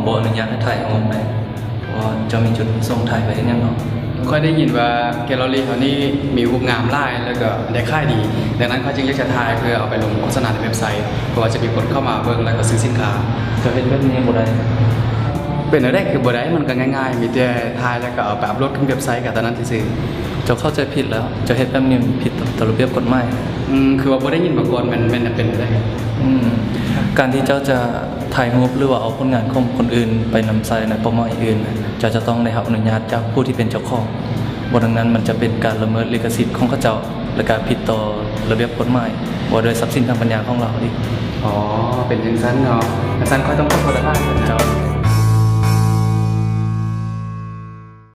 ບໍ່ອະນຸຍາດໃຫ້ຖ່າຍຮູບໃດ ເພາະວ່າເຈົ້າມີຈຸດປະສົງຖ່າຍໄປເຮັດຫຍັງເນາະ? ຂ້ອຍໄດ້ຍິນວ່າແກລເລີຣີເຮົານີ້ມີຮູບງາມຫຼາຍ ແລ້ວກໍໄດ້ຂາຍດີ, ດັ່ງນັ້ນຂ້ອຍຈຶ່ງຢາກຈະຖ່າຍເພື່ອເອົາໄປລົງໂຄສະນາໃນເວັບໄຊ ເພາະວ່າຈະມີຄົນເຂົ້າມາເບິ່ງ ແລ້ວກໍຊື້ສິນຄ້າ. ເຈົ້າເຮັດແບບນີ້ບໍ່ໄດ້? ເປັນແນວໃດຄືບໍ່ໄດ້? ມັນກໍງ່າຍໆ ມີແຕ່ຖ່າຍແລ້ວກໍເອົາໄປອັບໂຫຼດຂຶ້ນເວັບໄຊ ກໍເທົ່ານັ້ນຊື່ໆ. ເຈົ້າເຂົ້າໃຈຜິດແລ້ວ, ເຈົ້າເຮັດແບບນີ້ມັນຜິດຕໍ່ລະບຽບກົດໝາຍ. ອືມ ຄືວ່າບໍ່ໄດ້ຍິນມາກ່ອນ, ແມ່ນ ແມ່ນເປັນແນວໃດ? ອືມ ການທີ່ເຈົ້າຈະຖ່າຍຮູບ ຫຼືວ່າເອົາຜົນງານຂອງຄົນອື່ນໄປນຳໃຊ້ໃນເປົ້າໝາຍອື່ນ, ເຈົ້າຈະຕ້ອງໄດ້ຮັບອະນຸຍາດຈາກຜູ້ທີ່ເປັນເຈົ້າຂອງ. ບໍ່ດັ່ງນັ້ນມັນຈະເປັນການລະເມີດລິຂະສິດຂອງເຂົາເຈົ້າ ແລະກະຜິດຕໍ່ລະບຽບກົດໝາຍວ່າດ້ວຍຊັບສິນທາງປັນຍາຂອງລາວອີກ. ອໍ ເປັນຈັ່ງຊັ້ນເນາະ. ຄັນຊັ້ນຂ້ອຍຕ້ອງຂໍໂທດຫຼາຍໆເດີ. ເຈົ້າ.